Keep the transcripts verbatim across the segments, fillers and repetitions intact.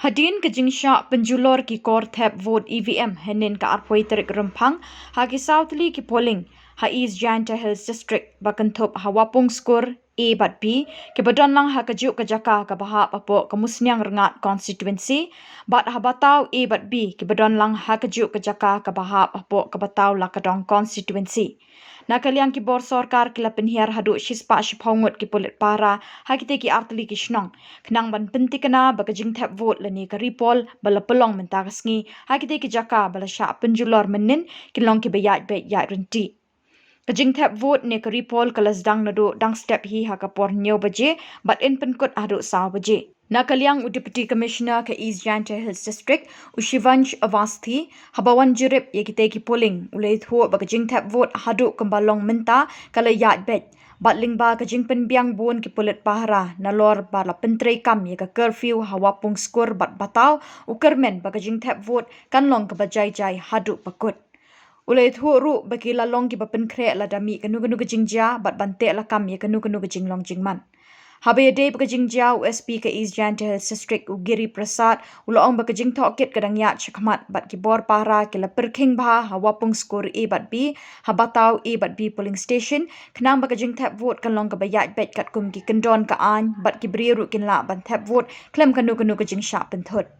Hadien ka jingshah pynjulor ki kor thep vote E V M hynnin ka arphew tarik Rymphang ha ki saw tylli ki polling ha East Jaintia Hills District ba kynthup ha Wapung Skur A bad B kiba don lang ha kajuh ka jaka kaba hap hapoh ka Musniang Rngat Constituency bad ha Bataw A bad B kiba don lang ha kajuh ka jaka kaba hap hapoh ka Bataw Lakadong Constituency. Na ka liang ki bor sorkar ki la pynhiar haduh shispah shiphew ngut ki pulit pahara ha kitei ki artylli ki shnong khnang ban pyntikna ba ka jingthep vote lane ka ri poll ba la pynlong mynta ka sngi ha kitei ki jaka ba la shah pynjulor mynnin kin long kiba ïaid beit ïaid ryntih. Ka jingthep vote ne ka ri poll ka la sdang naduh dang step hi ha ka por hynñiew baje bad yn pynkut haduh saw baje. Na ka liang u Deputy Commissioner ka East Jaintia Hills District, u Shivansh Awasthi, haba wan jurip ïa kitei ki polling, u la ïathuh ba ka jingthep vote haduh kumba long mynta ka la ïaid beit bad lyngba ka jingpynbiang bun ki pulit pahara nalor ba la pyntreikam ïa ka curfew ha Wapung Skur bad Bataw, u kyrmen ba ka jingthep vote kan long kaba jai jai haduh ba kut. U la ïathuh ruh ba ki la long kiba pynkhreh lada mih kano kano ka jingjia bad ban teh lakam ïa kano kano ka jinglong jingman. Haba ïadei bad ka jingjia, u S P ka East Jaintia Hills District, u Giri Prasad, u la ong ba ka jingtohkit ka dang ïaid shakhmat bad ki bor pahara ki la pyrkhing bha ha Wapung Skur A bad B, ha Bataw A bad B polling station khnang ba ka jingthep vote kan long kaba ïaid beit katkum ki kyndon ka aiñ bad ki briew ruh kin lah ban thep vote khlem kano kano ka jingshah pynthut.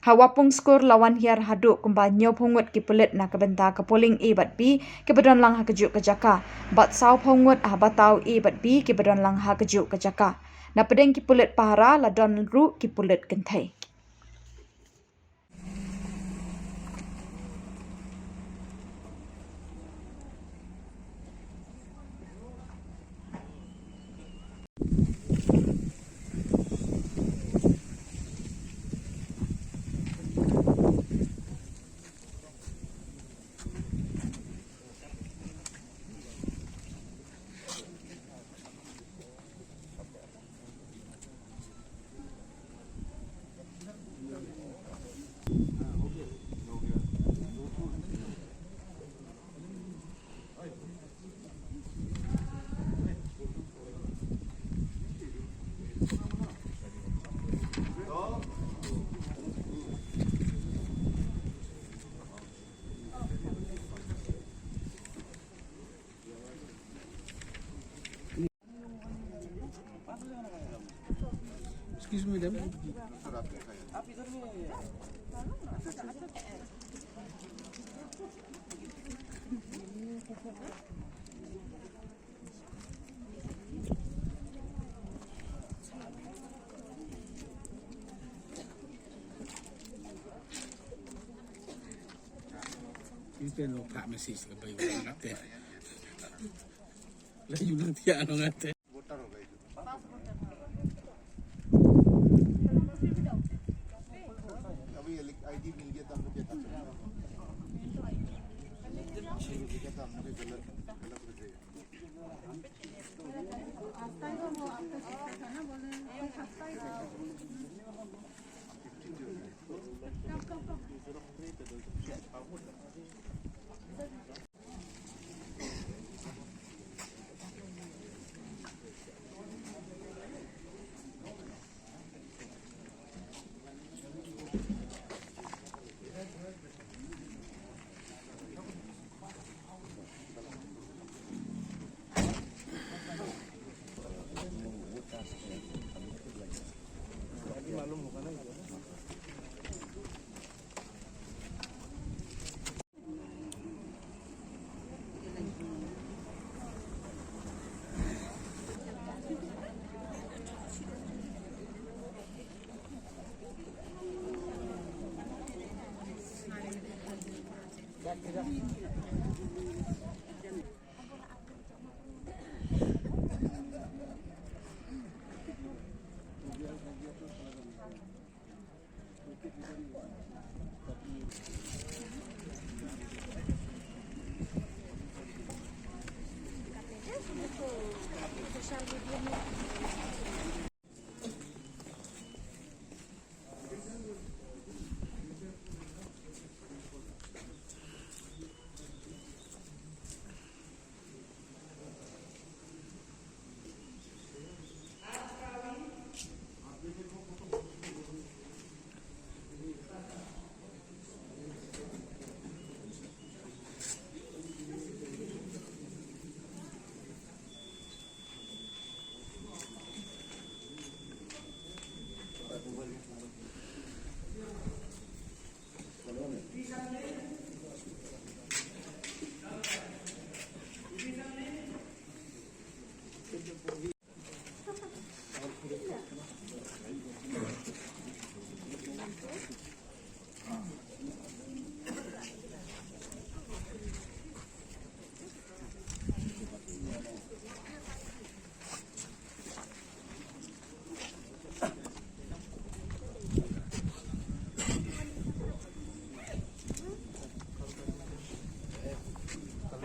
Ha Wapung Skur la wan hiar haduh kumba hynñiewphew ngut ki pulit na ka bynta ka polling A bad B kiba don lang ha kajuh ka jaka bad sawphew ngut ha Bataw A bad B kiba don lang ha kajuh ka jaka. Na pdeng ki pulit pahara la don ruh ki pulit kynthei. Excuse me, madam. Kita no pak message ke bayu nate. Layu nang tiak no nate. अभी ये लिख, आईडी मिल गया तो हम लोग क्या कर सकते हैं? ठीक है, तो हम लोग गलत, गलत हो जाएगा।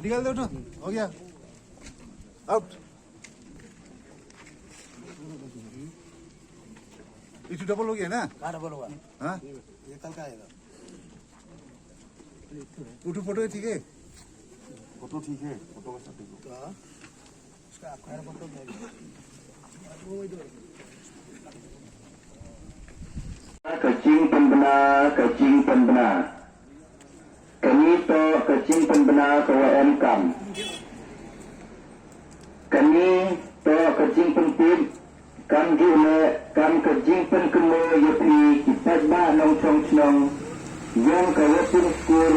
निकाल दो ना, हो गया, आउट। ये तो डबल हो गया ना? कहाँ डबल हुआ? हाँ? ये कल का आएगा। उठो, फोटो ठीक है? फोटो ठीक है, फोटो का सब ठीक है। हाँ। Ka jingpynbna, ka jingpynbna. Kane to ka jingpynbna ka wa em kam. Kane to ka jingpyntip, kam ju le kam ka jingpynkynmaw ïa phi ki paidbah nongshong shnong jong ka Wapung Skur,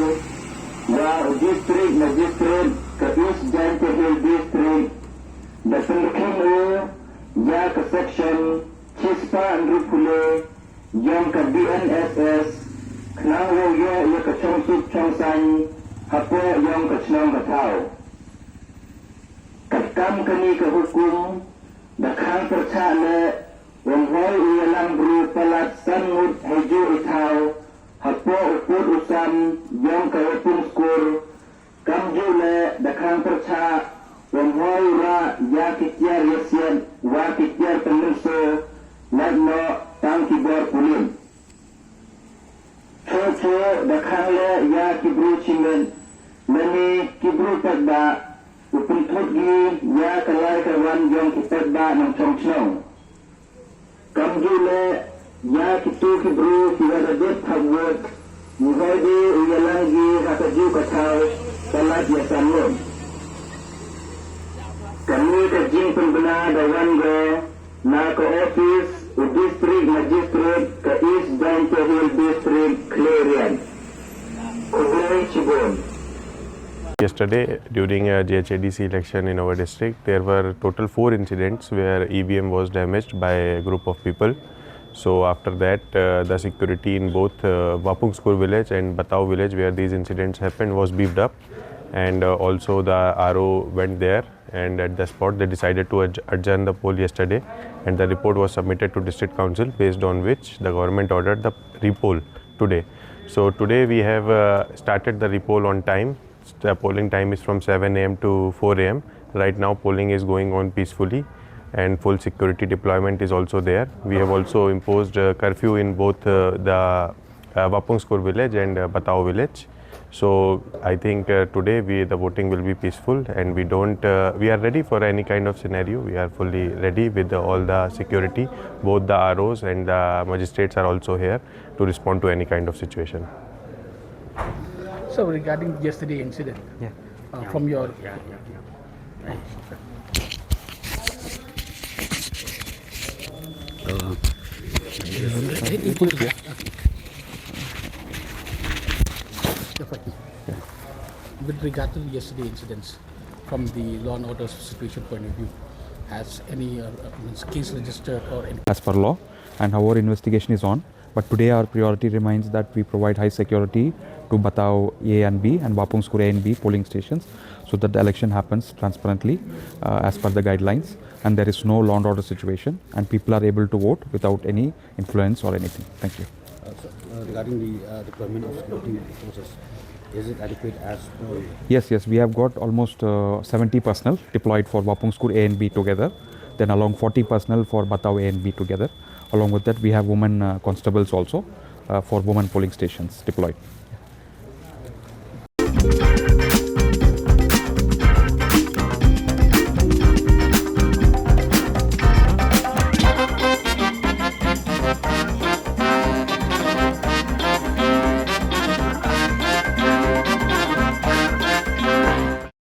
wa u District Magistrate ka East Jaintia Hills District, da pynkhih u ïa ka section shispah hynriewphew le jong ka B N S S, khnang wow ïoh ïa ka chongsuk chongsaiñ hapoh jong ka shnong ka thaw. Katkam kane ka hukum, da khang pyrshah leh, wan hoi u ïalang bru palat san ngut hei juh i thaw hapoh u pud u sam jong ka Wapung Skur, kam ju le da khang pyrshah, wan hoi u rah ïa ki tiar ïasiat wa ki tiar pynmynsaw, lait noh tang ki bor pulit. Choh choh da khang leh ïa ki bru chimit lane ki bru paidbah, u pynthut ngi ïa ka lai ka wan jong ki paidbah nongshong shnong. Kam ju le ïa kitu ki bru ki wa da dep thap vote, ngi hoi de u ïalang ngi ha ka juh ka thaw palat ïa san ngut. Kane ka jingpynbna da wan go na ka office u District Magistrate ka East Jaintia Hills District, Khliehriat. Khublei shibun. Yesterday, during a G H A D C election in our district, there were total four incidents where E V M was damaged by a group of people. So after that, uh, the security in both, uh, Wapung Skur village and Batao village, where these incidents happened, was beefed up, and, uh, also the R O went there, and at the spot they decided to adj-, adjourn the poll yesterday, and the report was submitted to District Council, based on which the government ordered the repoll today. So today we have, uh, started the repoll on time. The polling time is from seven A M to four A M. Right now, polling is going on peacefully, and full security deployment is also there. We have also imposed a curfew in both, uh, the, uh, Wapung Skur village and, uh, Batao village. So I think, uh, today we, the voting will be peaceful, and we don't, uh, we are ready for any kind of scenario. We are fully ready with the, all the security. Both the R Os and the magistrates are also here to respond to any kind of situation. So regarding yesterday incident, yeah, uh, from your, yeah, yeah, yeah. Uh, with regard to the yesterday incidents, from the law and order situation point of view, has any, uh, uh, means case registered or any? As per law, and our investigation is on. But today our priority remains that we provide high security to Batao A and B and Wapung Skur A and B polling stations, so that the election happens transparently, uh, as per the guidelines, and there is no law and order situation, and people are able to vote without any influence or anything. Thank you. Uh, sir, uh, regarding the, uh, deployment of security forces, is it adequate as per? Yes, yes, we have got almost, uh, seventy personnel deployed for Wapung Skur A and B together. Then along forty personnel for Batao A and B together. Along with that, we have women, uh, constables also, uh, for women polling stations deployed.